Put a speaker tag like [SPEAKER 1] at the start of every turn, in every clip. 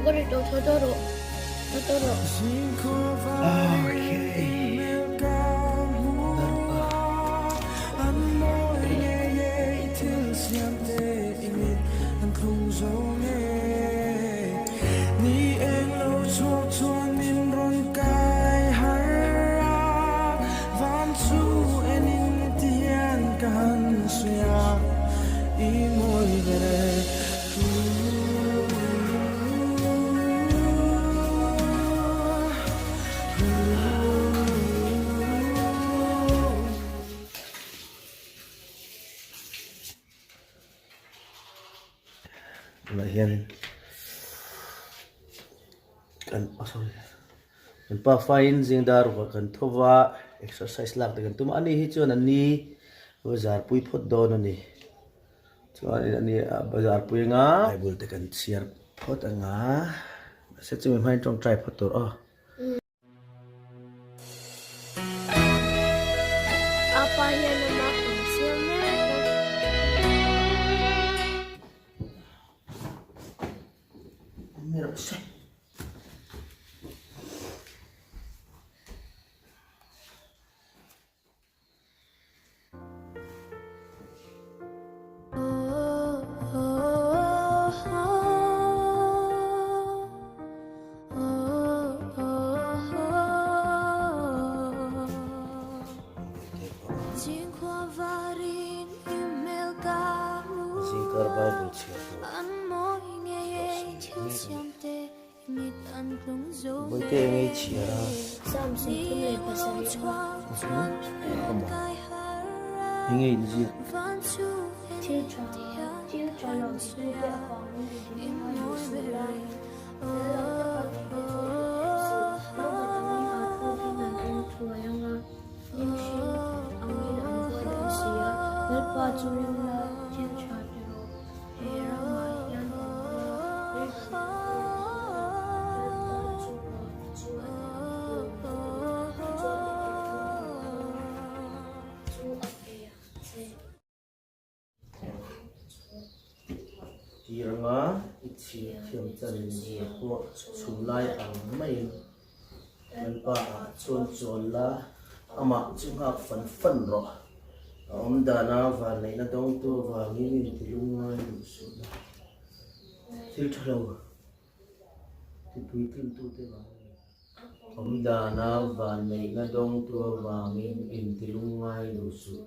[SPEAKER 1] Ka ri tawh tho tawh rawh. Tho tawh rawh.
[SPEAKER 2] Okay. Tunah hian kan oh sorry kan pa faiin zing dar ruah kan tho va exercise lak te kan tum a ani hi chuan a ni bazar pui phawt dawn a ni chuanin ani a bazar pui anga bible te kan chhiar phawt anga mahse chumi hmain tawngtai phawt tur aw.
[SPEAKER 1] Apa hian ama kan siam mek a.
[SPEAKER 2] Zingkar Bible chhiar tur Bawihte eng ei chhiar a? Eng ei inziak? Tiranga i chhir thiam chan zir pawh chhum lai ang maiin Lalpa ah chuan chawl la, amah chu nghak fan fan rawh. A awm dana vanneihna dawngtu avangin intilung ngai duh suh la. Thil tha lo tipuitlintute vangin. Awm dana vanneihna dawngtu avangin intilung ngai duh suh.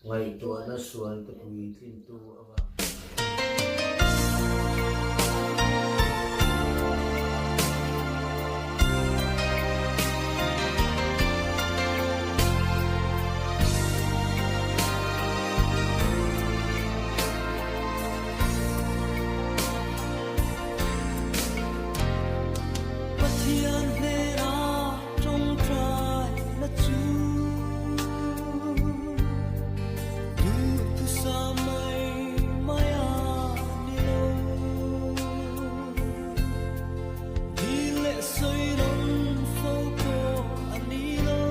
[SPEAKER 2] Ngaihtuahna sual te puitlintu avang.
[SPEAKER 3] Pathian hnenah tawngtai la chu duhthusam mai mai a ni lo. Dil leh sawi rawn fo pawh a ni lo.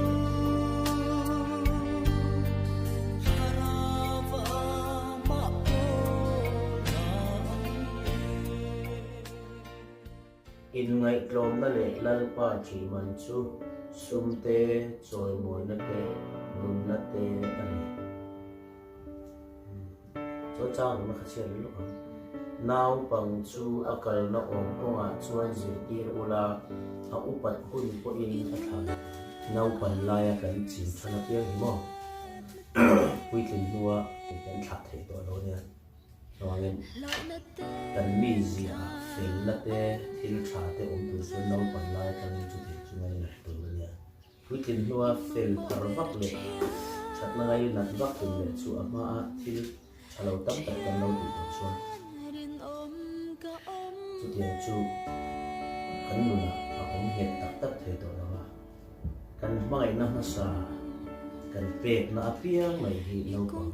[SPEAKER 3] Thlarau amah pawh la a ni e.
[SPEAKER 2] Inngaihtlawmna leh Lalpa ṭihman chu sum te, chawimawina te, nunna te a ni. Chuan chang awmna kha chhiat leh lawk ang. Naupang chu a kalna awm kawngah chuan zirtir ula, a upat hun pawhin a thlah lo. Naupan laia kan chin than apiang hi maw puitlin hnua kan thlah theih tawh lo nia. Chuangin kan mizia ah felna te thil tha te awm tur chuan naupan lai atangin chuti chu ngainat tur a nia. Puitlin hnua fel thar vak leh thatna ngainat vak tum leh chu a hmaa thil tha lo tam tak kan lo tih tur chuan chutiang chu kan nunah a awm nghet tak tak thei tawh lo a. Kan hmangaihna hmasa kan pekna apiang mai hi naupang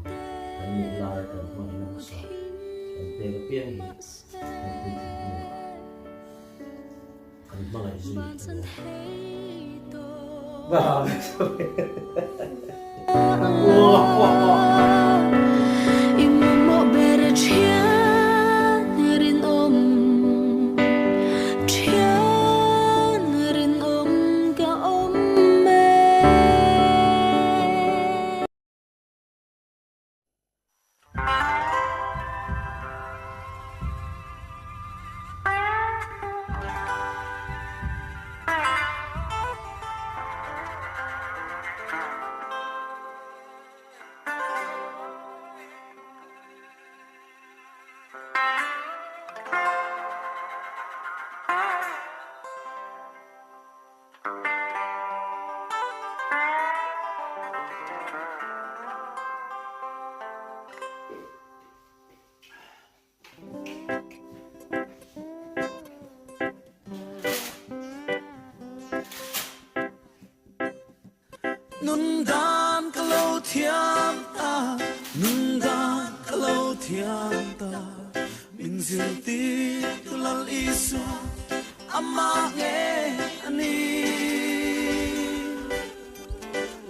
[SPEAKER 2] kan nih laia kan hmangaihna hmasa kan pek apiang hi kan puitling hnuah kan hmangaih zui a nia.
[SPEAKER 3] Nun dan ka lo thiam ta, nun dan ka lo thiam ta. Min zirtir tu Lal Isua amah nge a ni.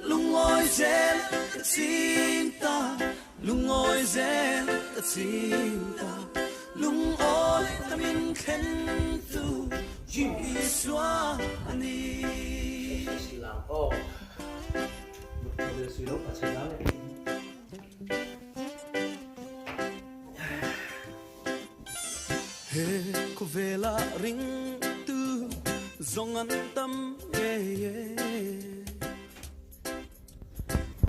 [SPEAKER 3] Lungawi zel ka ching ta, lungawi zel ka ching ta. Lungawi ta min thlen tu Isua a ni. He khawvela ringtu zawng an tam ngei e.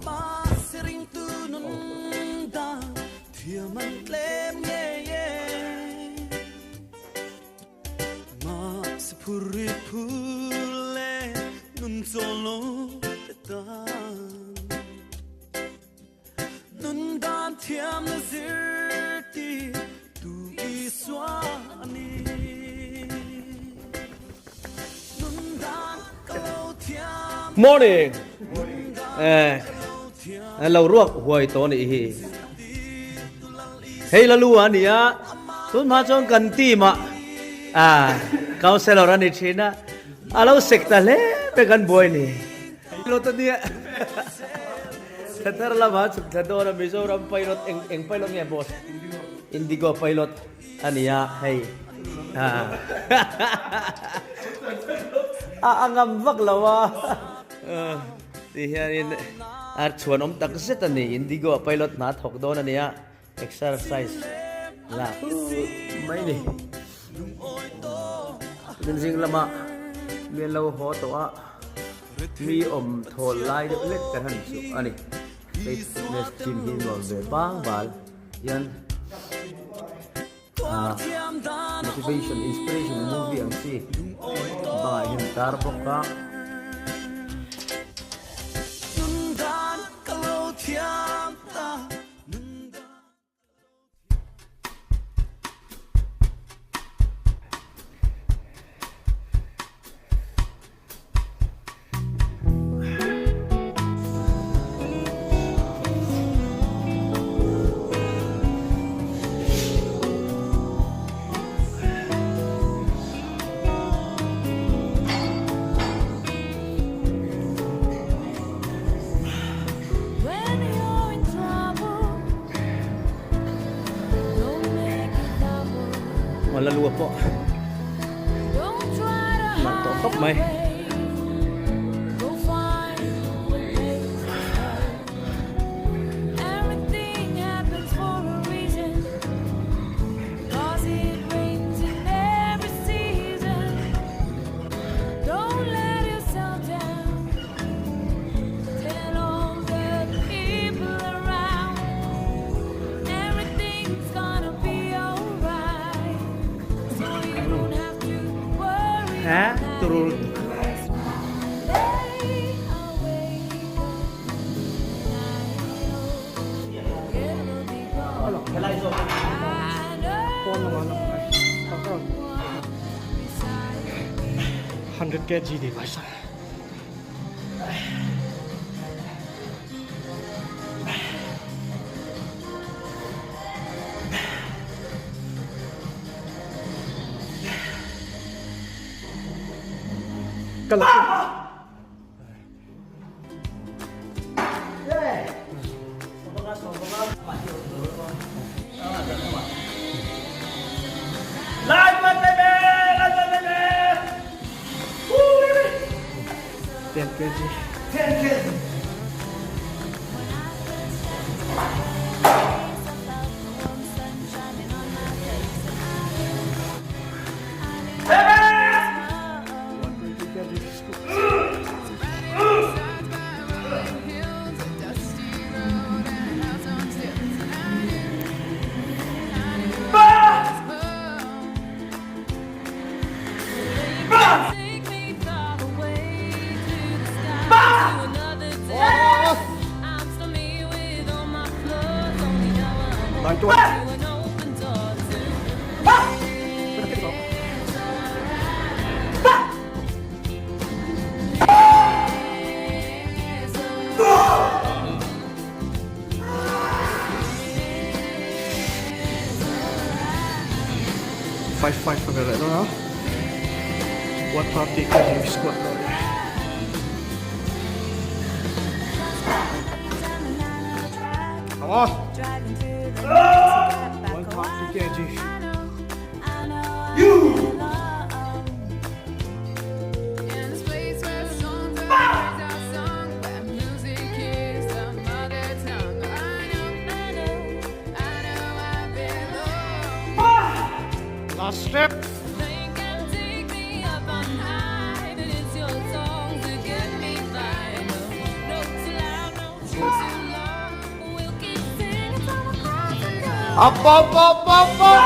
[SPEAKER 3] Mahse ringtu nun dan thiam an tlem ngei e. Mahse phur ri phur le nun chawl lo te tan. Nun dan thiam na zirtir tu Isua a ni. Nun dan ka lo thiam.
[SPEAKER 4] Morning. Eh, lo ruak huai tawh nih hi. Hei la lu a nia. Tun hma chuan kan team ah ah councillor a ni thin a. A lo sek ta hle te kan buai ni. Lo ta nia. Thla thar lama chhuk thla dawn a Mizoram pilot eng eng pilot nge boss? Indigo pilot a nia hei. A a ngam vak lo a. Ti hianin a chhuan awm tak zet a ni Indigo pilot hna thawk dawn a nia exercise lak mai ni. Tin zing lama mi an lo haw tawh a. Mi awm thawl lai deuh lek kan han chu a ni. Hei fitness gym hi nuam ve bang bal hian motivation inspiration movie ang chi bangah hian tar bawk a. La lua pawh nalh tawh khawp mai. Ha turul
[SPEAKER 5] Hundred kg di bhai sahab. Ka la Ten kg.
[SPEAKER 4] Ten kg.
[SPEAKER 5] 55 ka vel leh dawn a 130 kg squat dawn a ni. Come on! 130 kg. Last step. Up, up, up, up, up.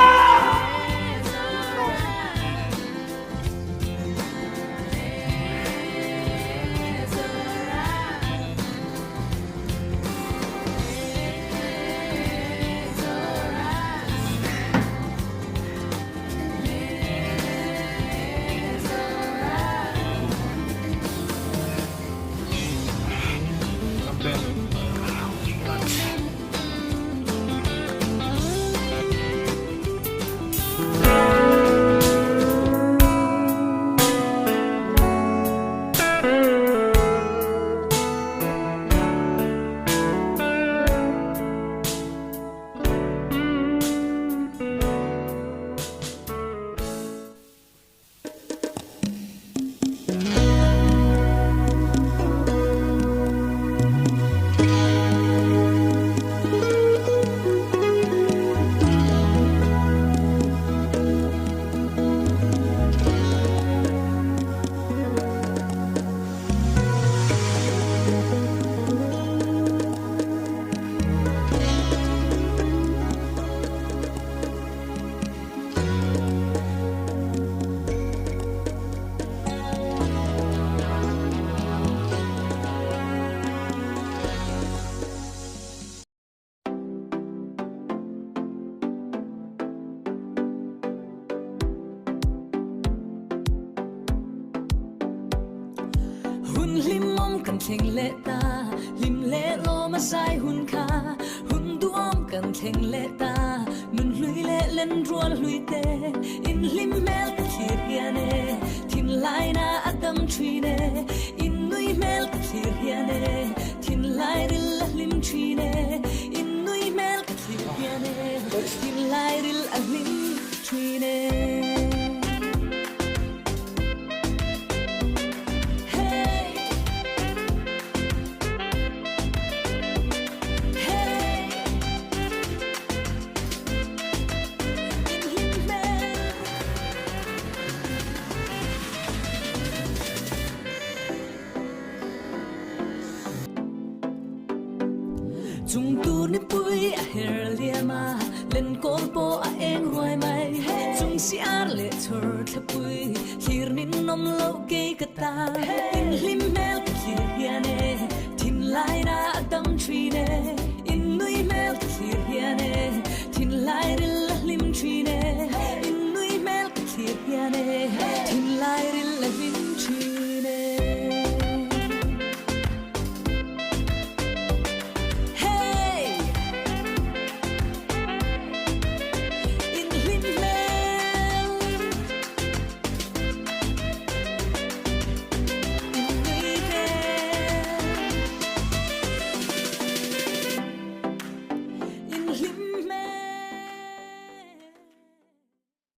[SPEAKER 3] Hun hlimawm kan thleng leh ta, hlim leh lawm a zai hun kha. Hun duhawm kan thleng leh ta, nun hlui leh len rual hlui te. In hlim hmel ka thlir hian e, thinlaina a dam thin e. In nui hmel ka thlir hian e, thinlai ril a hlim thin e. In nui hmel ka thlir hian e, thinlai ril a hlim thin e. Chung tur nipui a her liam a, lenkawl pawh a eng ruai mai. Chung siar leh chhawr thlapui, thlir ninawm loh kei ka ta. Inhlim hmel ka thlir hian e, thinlaina a dam thin e. Innui hmel ka thlir hian e, thinlai ril a hlim thin e.